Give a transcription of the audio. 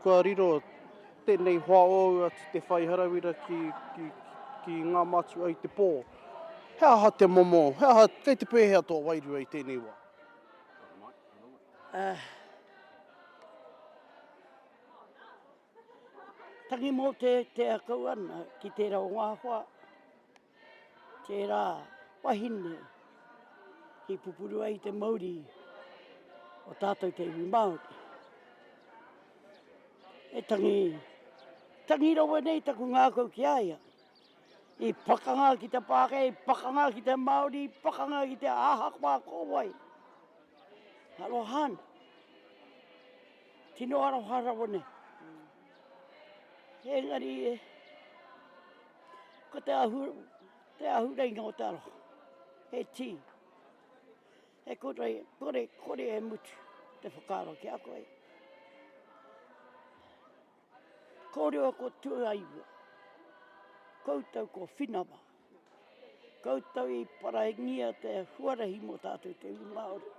Kua riro tēnei hoa ōu atu te whai harawira ki, ki, ki ngā mātua i te pō. He aha te momo, he aha, kei te pēhea tō wairua i tēnei wā? Uh, tangi mō te, te akau ana ki tērā o ngā hoa, tērā wahine i pupuru ai te mauri o tātou te iwi Māori. E tangi, tangi rawa nei taku ngākau ki a ia. I pakanga ki te Pākehā, i pakanga ki te Māori, i pakanga ki te ahakoa ko wai. Aroha ana. Tino aroha rawa nei. Engari, ko te ahu, te ahureinga o te aroha, he tī. He kore, kore, kore e mutu te whakaaro ki a koe. Kōrero ko Tuaiwa, koutou ko Whinawa, koutou i paraingia te huarahi mō tātou te iwi Māori.